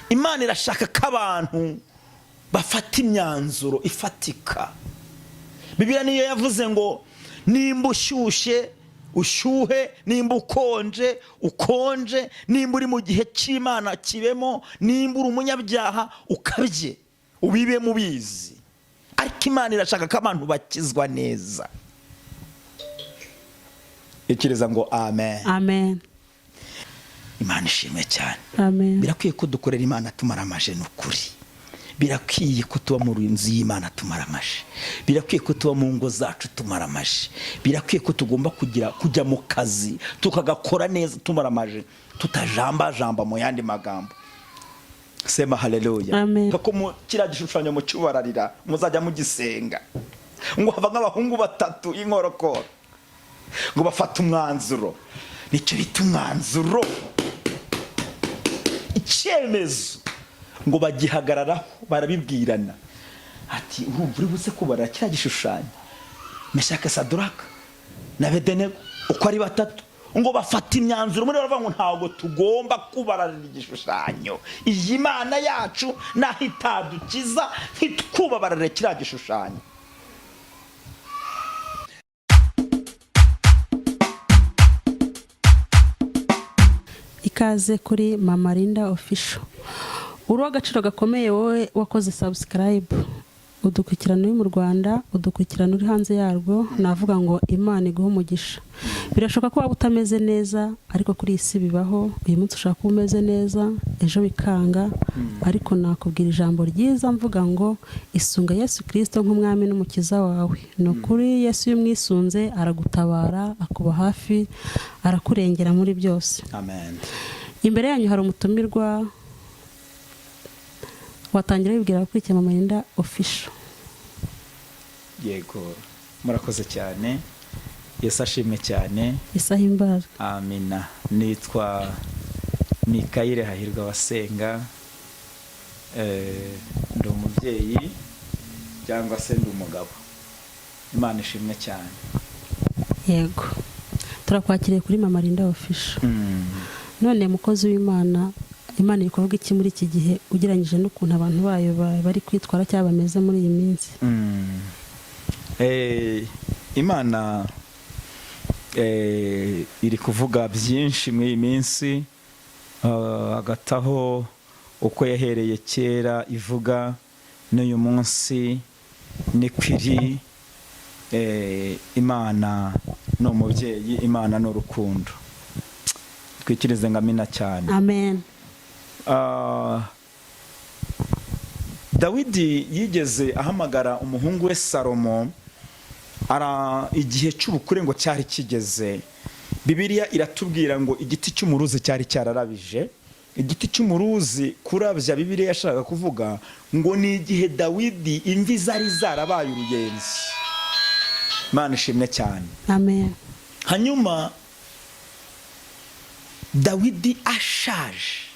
Imana irashaka ko abantu bafata imyanzuro ifatika. Bibiliya niyo yavuze ngo nimba ushyushye ushyuhe, nimba ukonje ukonje, nimba uri mu gihe cy'Imana kibemo, nimba uri umunyabyaha ukabye ubibe mubizi. Ariko Imana irashaka ko abantu bakizwa neza. Ikiriza ngo amen. Amen. Imana ishimwe cyane. Amen. Birakwiye ko dukorera Imana tumara amaje. Ni ukuri, birakwiye ko tuba mu nzu y'Imana tumara amaje. Birakwiye ko tuba mu ngo zacu tumara amaje. Birakwiye ko tugomba kugira kujya mu kazi tukagakora neza tumara amaje, tutajambajamba. Mu yandi magambo, sema haleluya. Amen. Ko mu kiriya gishushanyo mucyubararira, muzajya mugisenga. Ngo hava nk'abahungu batatu y'inkorokoro, ngo bafate umwanzuro. Nicyo bita umwanzuro, icyemezo. Ngo bagihagararaho, barabibwirana ati: "Urumva uri buze kubara kiriya gishushanyo?" Meshake, Saduraka na Bedenego, uko ari batatu, ngo bafata imyanzuro muri baravuga ngo ntabwo tugomba kubararira igishushanyo. Iyi Mana yacu naho itadukiza, ntitwubabarire kiriya gishushanyo. Ikaze kuri Mama Linda Official. Uri uw'agaciro gakomeye, wowe wakoze subscribe, udukurikirana uri mu Rwanda, udukurikirana uri hanze yarwo. Navuga ngo Imana iguhe umugisha. Birashoboka ko waba utameze neza, ariko kuri iyi si bibaho. Uyu munsi ushobora kuba umeze neza, ejo bikanga. Ariko nakubwira ijambo ryiza mvuga ngo isunga Yesu Kirisito nk'umwami n'umukiza wawe. Ni ukuri, Yesu iyo umwisunze aragutabara, akuba hafi, arakurengera muri byose. Amen. Imbere yanyu hari umutumirwa. Watangira wibwira abakurikiye Mama Linda Official. Yego, murakoze cyane. Yesu ashimwe cyane. Isaha imbaraga. Amina. Nitwa Mikayire Hahirwa Abasenga. Ndi umubyeyi cyangwa se ndi umugabo. Imana ishimwe cyane. Yego, turakwakiriye kuri Mama Linda Official. None mukozi w'Imana, Imana iri kuvuga iki muri iki gihe ugereranyije n'ukuntu abantu bayo bari kwitwara cyangwa bameze muri iyi minsi? Imana iri kuvuga byinshi muri iyi minsi. Hagati aho, uko yahereye kera ivuga, n'uyu munsi niko iri. Imana ni umubyeyi, Imana ni urukundo. Twikirize ngo amina cyane. Amen. Dawidi yigeze ahamagara umuhungu we Salomo. Ara igihe cy'ubukure ngo cyari kigeze. Bibiliya iratubwira ngo igiti cy'umuruzi cyari cyararabije. Igiti cy'umuruzi kurabya, Bibiliya yashakaga kuvuga ngo ni igihe Dawidi imvi zari zarabaye uruyenzi. Imana ishimwe cyane. Amen. Hanyuma Dawidi ashaje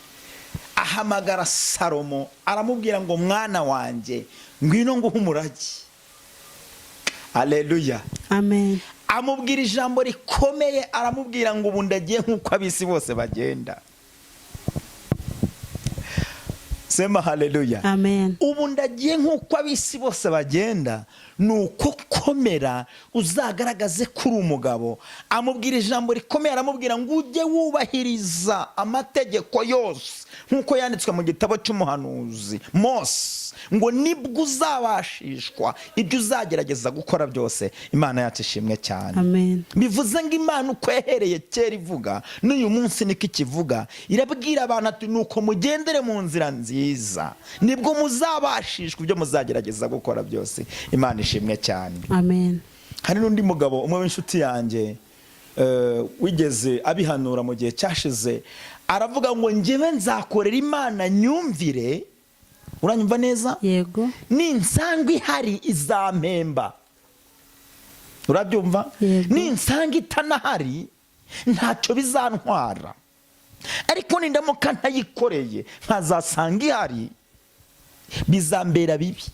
ahamagara Salomo, aramubwira ngo: "Mwana wanjye, ngwino nguhe umurage." Aleluya. Amen. Amubwira ijambo rikomeye, aramubwira ngo: "Ubu ndagiye nk'uko ab'isi bose bagenda." Sema haleluya. Amen. "Ubu ndagiye nk'uko ab'isi bose bagenda, ni uko komera, uzagaragaze ko uri umugabo." Amubwira ijambo rikomeye, aramubwira ngo: "Ujye wubahiriza amategeko yose nk'uko yanditswe mu gitabo cy'umuhanuzi Mose," ngo nibwo uzabashishwa ibyo uzagerageza gukora byose. Imana yacu ishimwe cyane. Amen. Bivuze ngo Imana uko yahereye kera ivuga, n'uyu munsi niko ikivuga. Irabwira abantu ati: "Nuko mugendere mu nzira nziza, nibwo muzabashishwa ibyo muzagerageza gukora byose." Imana ishimwe cyane. Amen. Hari n'undi mugabo umwe w'inshuti yanjye wigeze abihanura mu gihe cyashize, aravuga ngo: "Njyewe nzakorera Imana nyumvire." Uranyumva neza? Yego. "Ninsanga ihari izampemba." Urabyumva? Yego. "Ninsanga itanahari ntacyo bizantwara, ariko nindamuka ntayikoreye nkazasanga ihari bizambera bibi,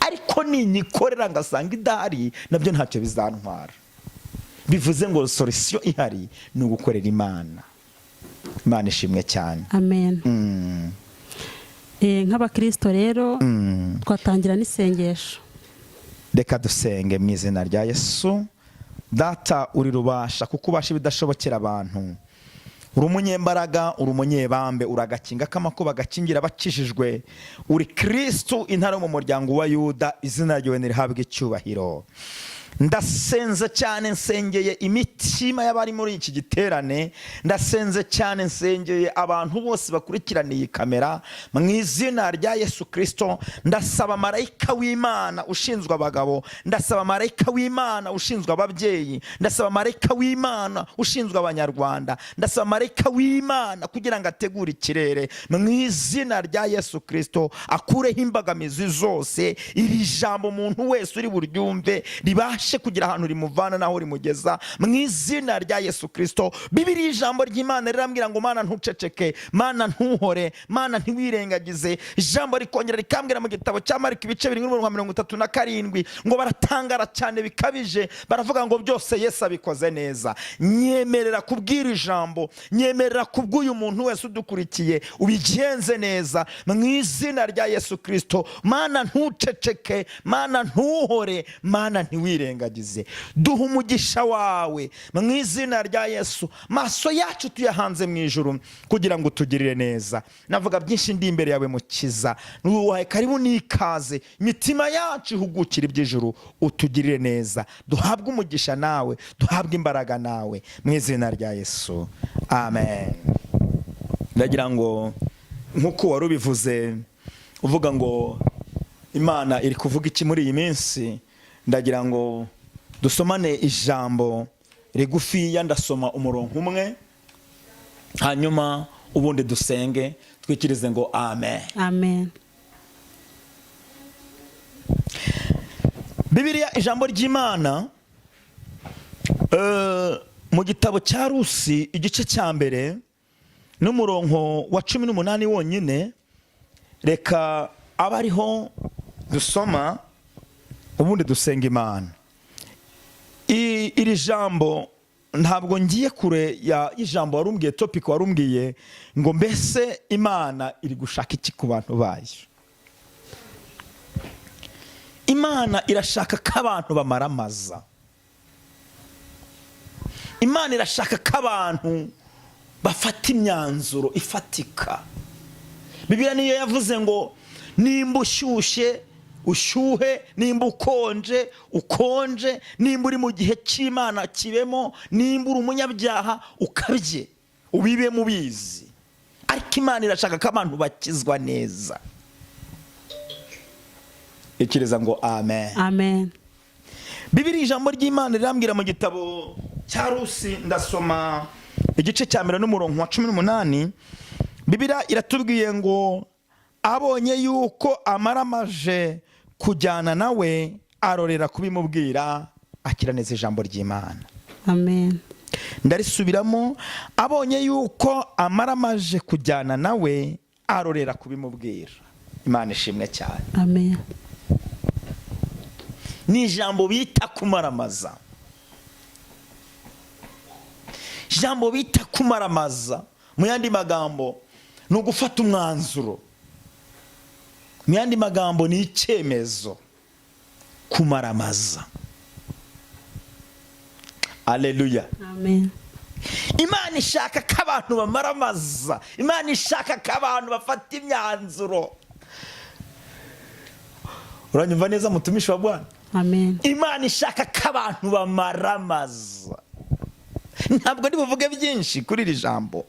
ariko ninyikorera ngasanga idahari nabyo ntacyo bizantwara." Bivuze ngo solution ihari ni ugukorera Imana. Imana ishimwe cyane. Amen. Nk'abakirisito rero twatangira n'isengesho. Reka dusenge mu izina rya Yesu. Data, uri rubasha kuko ubasha ibidashobokera abantu. Uri umunyembaraga, uri umunyebambe, uri agakinga k'amakuba gakingira abakijijwe. Uri Kirisitu, intare yo mu muryango wa Yuda. Izina ryawe ntirihabwe icyubahiro. Ndasenze cyane, nsengeye imitima y'abari muri iki giterane. Ndasenze cyane, nsengeye abantu bose bakurikiraniye iyi kamera mu izina rya Yesu Kirisito. Ndasaba marayika w'Imana ushinzwe abagabo, ndasaba marayika w'Imana ushinzwe ababyeyi, ndasaba marayika w'Imana ushinzwe Abanyarwanda, ndasaba marayika w'Imana kugira ngo ategure ikirere mu izina rya Yesu Kirisito, akureho imbogamizi zose. Iri jambo umuntu wese uri buryumve ribashe kugira ahantu rimuvana n'aho rimugeza mu izina rya Yesu Kirisito. Bibiri, ijambo ry'Imana rirambwira ngo: "Mana, ntuceceke. Mana, ntuhore. Mana, ntiwirengagize." Ijambo rikongera rikambwira mu gitabo cya Mariko, ibice 7 n'umurongo wa 37, ngo baratangara cyane bikabije, baravuga ngo: "Byose Yesu abikoze neza." Nyemerera kubwira ijambo, nyemerera kubw'uyu muntu wese udukurikiye, ubigenze neza mu izina rya Yesu Kirisito. Mana, ntuceceke. Mana, ntuhore. Mana, ntiwirengagize. Duha umugisha wawe mu izina rya Yesu. Maso yacu tuyahanze mu ijuru kugira ngo utugirire neza. Navuga byinshi ndi imbere yawe, Mukiza. Nuwahe karibu n'ikaze. Imitima yacu ihugukira iby'ijuru. Utugirire neza, duhabwe umugisha nawe, duhabwe imbaraga nawe, mu izina rya Yesu, amen. Ndagira ngo, nk'uko wari ubivuze uvuga ngo Imana iri kuvuga iki muri iyi minsi, ndagira ngo dusomane ijambo rigufiya. Ndasoma umurongo umwe, hanyuma ubundi dusenge, twikirize ngo amen. Amen. Bibiliya, ijambo ry'Imana, mu gitabo cya Rusi, igice cya mbere n'umurongo wa 18 wonyine, reka abe ariho dusoma, ubundi dusenga Imana. Iri jambo, ntabwo ngiye kure y'ijambo warumbwiye, topic warumbwiye ngo: "Mbese Imana iri gushaka iki ku bantu bayo?" Imana irashaka ko abantu bamaramaza. Imana irashaka ko abantu bafata imyanzuro ifatika. Bibiliya niyo yavuze ngo: "Nimba ushyushye, ushyuhe. Nimba ukonje, ukonje. Nimba uri mu gihe cy'Imana, kibemo. Nimba uri umunyabyaha, ukabye, ubibemo ubizi." Ariko Imana irashaka ko abantu bakizwa neza. Ikiriza ngo amen. Amen. Bibiri, ijambo ry'Imana rirambwira mu gitabo cya Rusi, ndasoma igice cya mbere n'umurongo wa 18. Bibiriya iratubwiye ngo: "Abonye yuko amaramaje kujyana nawe, arorera kubimubwira." Akira neza ijambo ry'Imana. Amen. Ndarisubiramo: "Abonye yuko amaramaje kujyana nawe, arorera kubimubwira." Imana ishimwe cyane. Amen. Ni ijambo bita kumaramaza. Ijambo bita kumaramaza, mu yandi magambo, ni ugufata umwanzuro. Mu yandi magambo, ni icyemezo, kumaramaza. Aleluya. Amen. Imana ishaka ko abantu bamaramaza. Imana ishaka ko abantu bafata imyanzuro. Uranyumva neza, mutumishi wa Bwana? Amen. Imana ishaka ko abantu bamaramaza. Ntabwo ndi buvuge byinshi kuri iri jambo,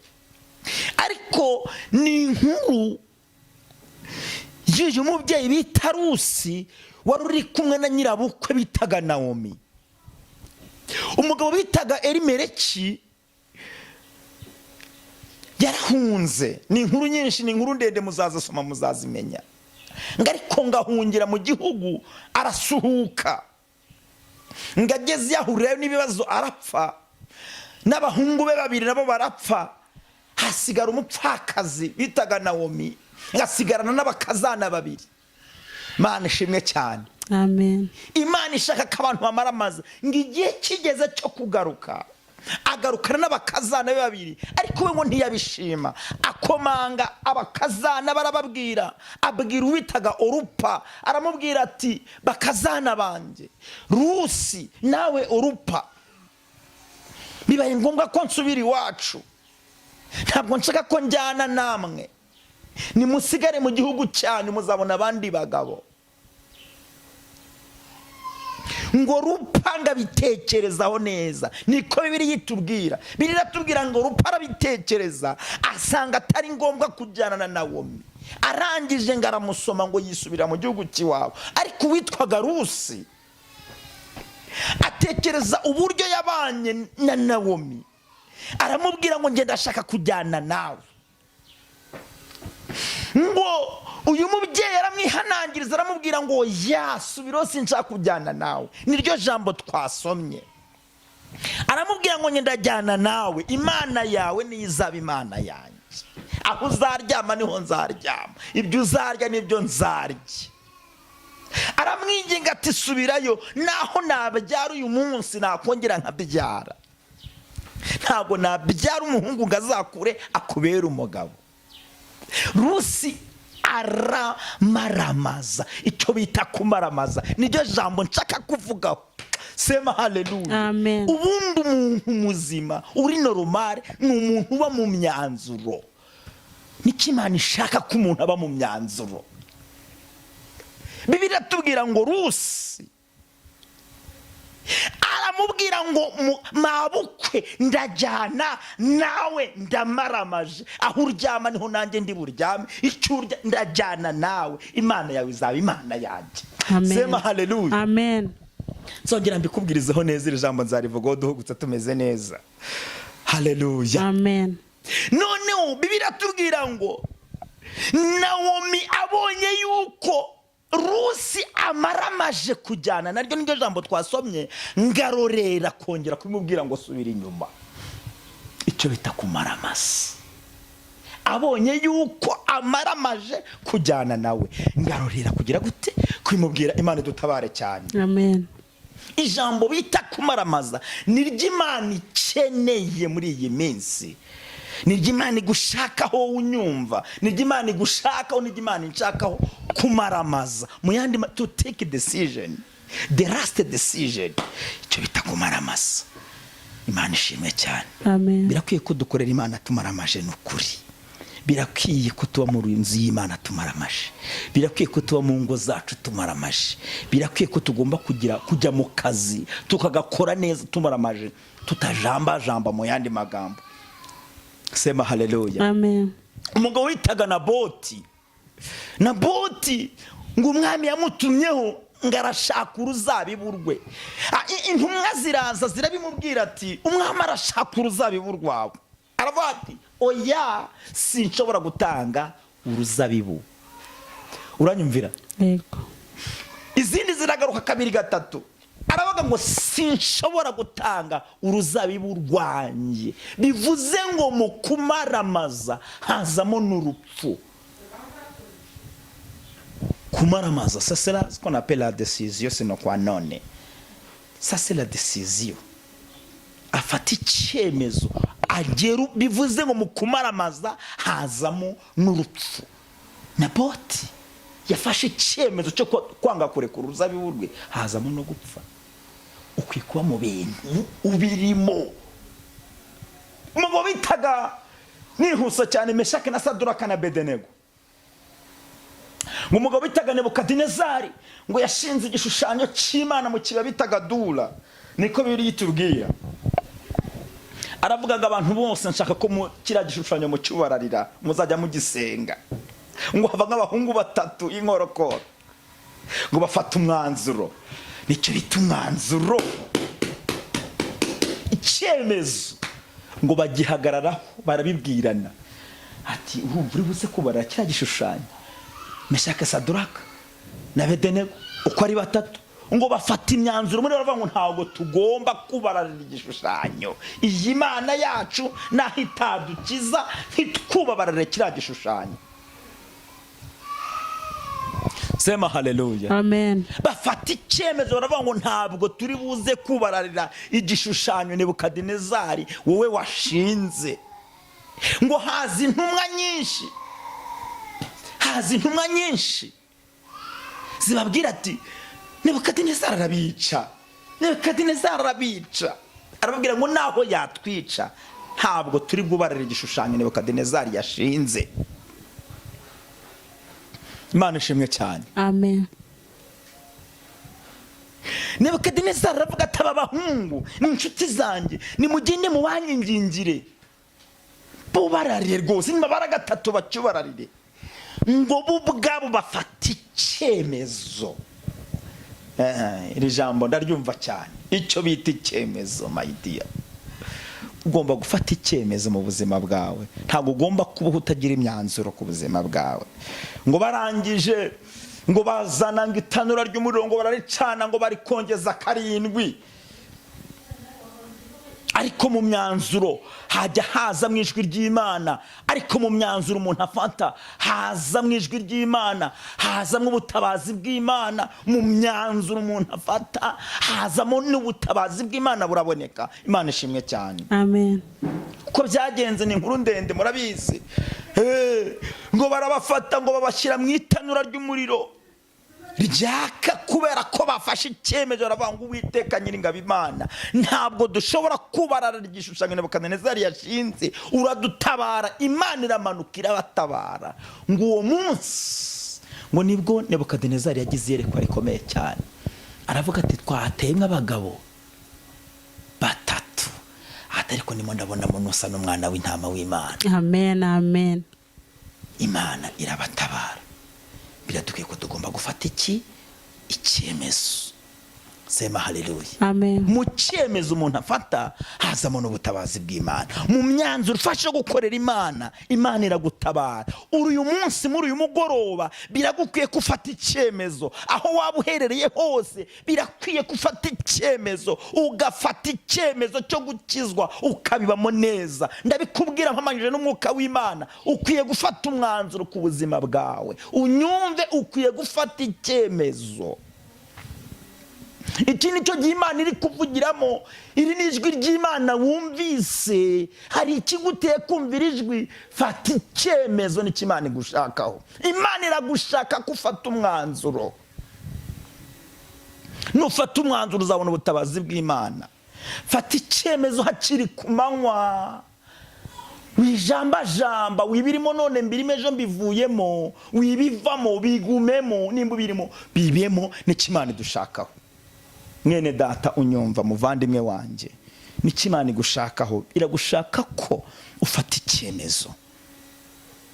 ariko ni inkuru y'uyu mubyeyi bita Rusi, wari uri kumwe na nyirabukwe bitaga Nawomi. Umugabo bitaga Erimereki yarahunze. Ni inkuru nyinshi, ni inkuru ndende, muzazisoma, muzazimenya. Ngo ariko ngahungira mu gihugu, arasuhuka, ngo ageze yahurirayo n'ibibazo, arapfa, n'abahungu be babiri nabo barapfa, hasigara umupfakazi bitaga Nawomi, ngasigarana n'abakazana babiri. Imana ishimwe cyane. Amen. Imana ishaka ko abantu bamaramaza. Ngo igihe kigeze cyo kugaruka. Agarukana n'abakazana be babiri, ariko we ngo ntiyabishima. Akomanga abakazana, barababwira, abwira uwitaga Orupa, aramubwira ati: "Bakazana banjye Rusi nawe Orupa, bibaye ngombwa ko nsubira iwacu. Ntabwo nshaka ko njyana namwe. Nimusigare mu gihugu cyanyu, muzabona abandi bagabo." Ngo Rupa ngabitekerezaho neza, niko Bibiliya itubwira. Bibiliya iratubwira ngo Rupa arabitekereza, asanga atari ngombwa kujyana na Nawomi. Arangije ngo aramusoma, ngo yisubira mu gihugu cy'iwabo. Ariko uwitwaga Rusi atekereza uburyo yabanye na Nawomi, aramubwira ngo: "Ngenda, ashaka kujyana nawe." Ngo uyu mubyeyi aramwihanangiriza, aramubwira ngo: "Yasubiraho, sinshaka kujyana nawe." Niryo jambo twasomye. Aramubwira ngo: "Ngenda, ajyana nawe. Imana yawe niyo izaba Imana yanjye. Aho uzaryama niho nzaryama, ibyo uzarya nibyo nzarya." Aramwinginga ati: "Subirayo. Naho nabyara uyu munsi, nakongera nkabyara, ntabwo nabyara umuhungu ngo azakure akubere umugabo." Rusi aramaramaza. Icyo bita kumaramaza niryo jambo nshaka kuvugaho. Sema haleluya. Amen. Ubundi umuntu muzima uri normal ni umuntu uba mu myanzuro. Nicyo Imana ishaka, ko umuntu aba mu myanzuro. Bibiliya iratubwira ngo Rusi aramubwira ngo: "Mabukwe, ndajyana nawe, ndamaramaje. Aho uryama niho nanjye ndi buryame, icyo urya ndajyana nawe. Imana yawe izaba Imana yanjye." Amen. Sema haleluya. Amen. Nzongera mbikubwirizeho neza, iri jambo nzarivugaho duhugutse tumeze neza. Haleluya. Amen. Noneho Bibiliya iratubwira ngo Nawomi abonye yuko Rusi amaramaje kujyana naryo, niryo jambo twasomye, ngarorera kongera kubimubwira ngo subira inyuma. Icyo bita kumaramasa. Abonye yuko amaramaje kujyana nawe, ngarorera kugira gute? Kubimubwira. Imana idutabare cyane. Amen. Ijambo bita kumaramaza ni ry'Imana ikeneye muri iyi minsi, ni ry'Imana igushakaho unyumva, ni ry'Imana igushakaho, ni ry'Imana inshakaho. Kumaramaza mu yandi to take a decision, the last decision, icyo bita kumaramaza. Imana ishimwe cyane. Amen. Birakwiye ko dukorera Imana tumaramaje. Ni ukuri, birakwiye ko tuba mu nzu y'Imana tumaramaje. Birakwiye ko tuba mu ngo zacu tumaramaje. Birakwiye ko tugomba kugira kujya mu kazi tukagakora neza tumaramaje, tutajambajamba. Mu yandi magambo, sema haleluya. Amen. Umugabo witaga Naboti, Naboti ngo umwami yamutumyeho ngo arashaka uruzabibu rwe. Intumwa ziraza zirabimubwira ati: "Umwami arashaka uruzabibu rwawe." Aravuga ati: "Oya, sinshobora gutanga uruzabibu." Uranyumvira? Yego. Izindi ziragaruka kabiri, gatatu, aravuga ngo: "Sinshobora gutanga uruzabibu rwanjye." Bivuze ngo mu kumaramaza hazamo n'urupfu. Kumaramaza, ça c'est ce qu'on appelle la décision sine qua non. Ça c'est la décision. Afata icyemezo agera. Bivuze ngo mu kumaramaza hazamo n'urupfu. Naboti yafashe icyemezo cyo kwanga kurekura uruzabibu rwe, hazamo no gupfa. Ukwiye kuba mu bintu ubirimo. Umugabo bitaga, nihuse cyane, Meshake na Saduraka na Bedenego. Ngo umugabo bitaga Nebukadinezari ngo yashinze igishushanyo cy'Imana mu kibaya bitaga Dura, niko Bibiliya itubwira. Aravuga ngo: "Abantu bose, nshaka ko mu kiriya gishushanyo mucyubararira, muzajya mugisenga." Ngo hava nk'abahungu batatu y'inkorokoro, ngo bafate umwanzuro. Nicyo bita umwanzuro, icyemezo. Ngo bagihagararaho, barabibwirana ati: "Urumva uri buze kubarira kiriya gishushanyo?" Meshake, Saduraka na Bedenego uko ari batatu ngo bafata imyanzuro muri baravuga ngo: "Ntabwo tugomba kubararira igishushanyo. Iyi Mana yacu naho itadukiza, ntitwubabarire kiriya gishushanyo." Sema haleluya. Amen. Bafata icyemezo, baravuga ngo ntabwo turi buze kubararira igishushanyo Nebukadinezari wowe washinze. Ngo haza intumwa nyinshi, haza intumwa nyinshi zibabwira ati: "Nebukadinezari arabica, Nebukadinezari arabica." Arababwira ngo naho yatwica, ntabwo turi bwubarire igishushanyo Nebukadinezari yashinze. Imana ishimwe cyane. Amen. Nebukadinezari aravuga ati: "Aba bahungu ni inshuti zanjye, nimugende mubanyingingire bubararire rwose, nibabara gatatu bacyubararire." Ngo bo ubwabo bafata icyemezo. Iri jambo ndaryumva cyane, icyo bita icyemezo. My dear, ugomba gufata icyemezo mu buzima bwawe. Ntabwo ugomba kubaho utagira imyanzuro ku buzima bwawe. Ngo barangije, ngo bazana ngo itanura ry'umuriro, ngo bararicana, ngo barikongeza karindwi. Ariko mu myanzuro hajya haza mu ijwi ry'Imana, ariko mu myanzuro umuntu afata haza mu ijwi ry'Imana, hazamo ubutabazi bw'Imana. Mu myanzuro umuntu afata hazamo n'ubutabazi bw'Imana, buraboneka. Imana ishimwe cyane. Amen. Uko byagenze ni inkuru ndende, murabizi. Ngo barabafata, ngo babashyira mu itanura ry'umuriro ryaka, kubera ko bafashe icyemezo, baravuga ngo: "Uwiteka Nyiringabo Imana, ntabwo dushobora kubarara igishushanyo Nebukadinezari yashinze, uradutabara." Imana iramanuka irabatabara. Ngo uwo munsi ngo nibwo Nebukadinezari yagize iyerekwa rikomeye cyane. Aravuga ati: "Twateyemo abagabo batatu ati, ariko ndimo ndabonamo n'usa n'umwana w'intama w'Imana." Amen, amen. Imana irabatabara. Biradukwiye ko tugomba gufata iki? Icyemezo. Sema haleluya. Amen. Mu cyemezo umuntu afata hazamo n'ubutabazi bw'Imana. Mu myanzuro ufashe gukorera Imana, Imana iragutabara. Uri uyu munsi, muri uyu mugoroba, biragukwiye ko ufata icyemezo. Aho waba uherereye hose, birakwiye ko ufata icyemezo, ugafata icyemezo cyo gukizwa, ukabibamo neza. Ndabikubwira mpamanyije n'umwuka w'Imana, ukwiye gufata umwanzuro ku buzima bwawe. Unyumve, ukwiye gufata icyemezo. Iki ni cyo gihe Imana iri kuvugiramo. Iri ni ijwi ry'Imana wumvise. Hari ikiguteye kumvira ijwi? Fata icyemezo, nicyo Imana igushakaho. Imana iragushaka ko ufata umwanzuro. Nufata umwanzuro, uzabona ubutabazi bw'Imana. Fata icyemezo hakiri ku manywa. Wijambajamba, wibirimo none mbirimo, ejo mbivuyemo. Wibivamo, bigumemo. Nimba ubirimo, bibemo. Nicyo Imana idushakaho. Mwene data unyumva, muvandimwe wanjye, nicyo Imana igushakaho. Iragushaka ko ufata icyemezo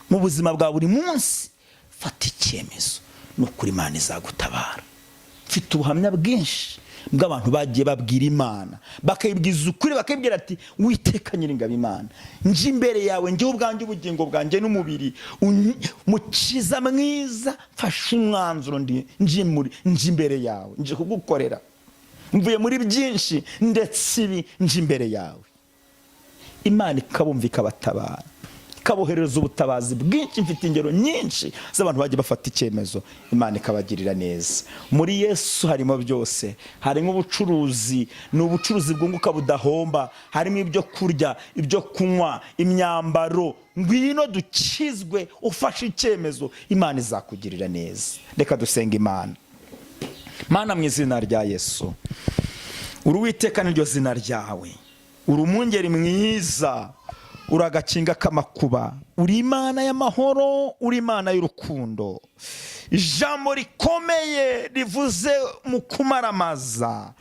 mu buzima bwa buri munsi. Fata icyemezo, ni ukuri Imana izagutabara. Mfite ubuhamya bwinshi bw'abantu bagiye babwira Imana, bakayibwiza ukuri, bakayibwira ati: "Witeka Nyiringabo Imana, nje imbere yawe, njyewe ubwanjye, ubugingo bwanjye n'umubiri, mukiza mwiza, mfashe umwanzuro, ndi nje muri nje imbere yawe, nje kugukorera, mvuye muri byinshi, ndetse ibi nje imbere yawe." Imana ikabumva, ikabatabara, ikaboherereza ubutabazi bwinshi. Mfite ingero nyinshi z'abantu bagiye bafata icyemezo, Imana ikabagirira neza. Muri Yesu harimo byose. Harimo ubucuruzi, ni ubucuruzi bwunguka budahomba. Harimo ibyo kurya, ibyo kunywa, imyambaro. Ngwino dukizwe. Ufashe icyemezo, Imana izakugirira neza. Reka dusenga Imana. Mana, mu izina rya Yesu, uri Uwiteka, niryo zina ryawe. Uri umwungeri mwiza, uri agakinga k'amakuba, uri Imana y'amahoro, uri Imana y'urukundo. Ijambo rikomeye rivuze mu kumaramaza.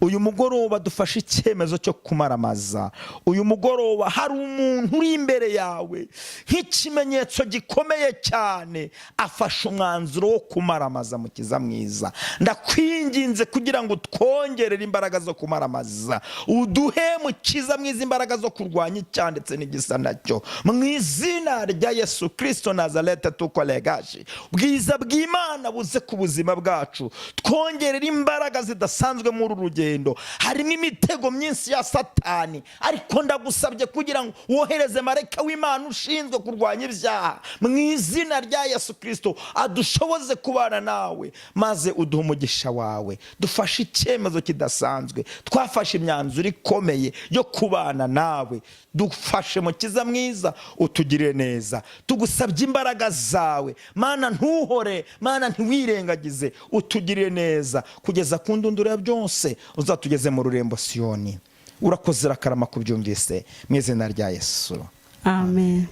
Uyu mugoroba dufashe icyemezo cyo kumaramaza. Uyu mugoroba hari umuntu uri imbere yawe nk'ikimenyetso gikomeye cyane, afashe umwanzuro wo kumaramaza. Mukiza mwiza, ndakwinginze kugira ngo utwongerere imbaraga zo kumaramaza. Uduhe, Mukiza mwiza, imbaraga zo kurwanya icyaha ndetse n'igisa nacyo, mu izina rya Yesu Kirisito Nazarete. Tukoregaje bwiza bw'Imana buze ku buzima bwacu, twongerere imbaraga zidasanzwe muri uru rugendo. rugendo harimo imitego myinshi ya Satani, ariko ndagusabye kugira ngo wohereze marayika w'Imana ushinzwe kurwanya ibyaha mu izina rya Yesu Kirisito, adushoboze kubana nawe, maze uduhe umugisha wawe. Dufashe icyemezo kidasanzwe, twafashe imyanzuro ikomeye yo kubana nawe. Dufashe, Mukiza mwiza, utugirire neza. Tugusabye imbaraga zawe, Mana, ntuhore, Mana, ntiwirengagize, utugirire neza kugeza ku ndunduro ya byose, uzatugeze mu rurembo Siyoni. Urakoze, urakarama kubyumvise, mu izina rya Yesu. Amen.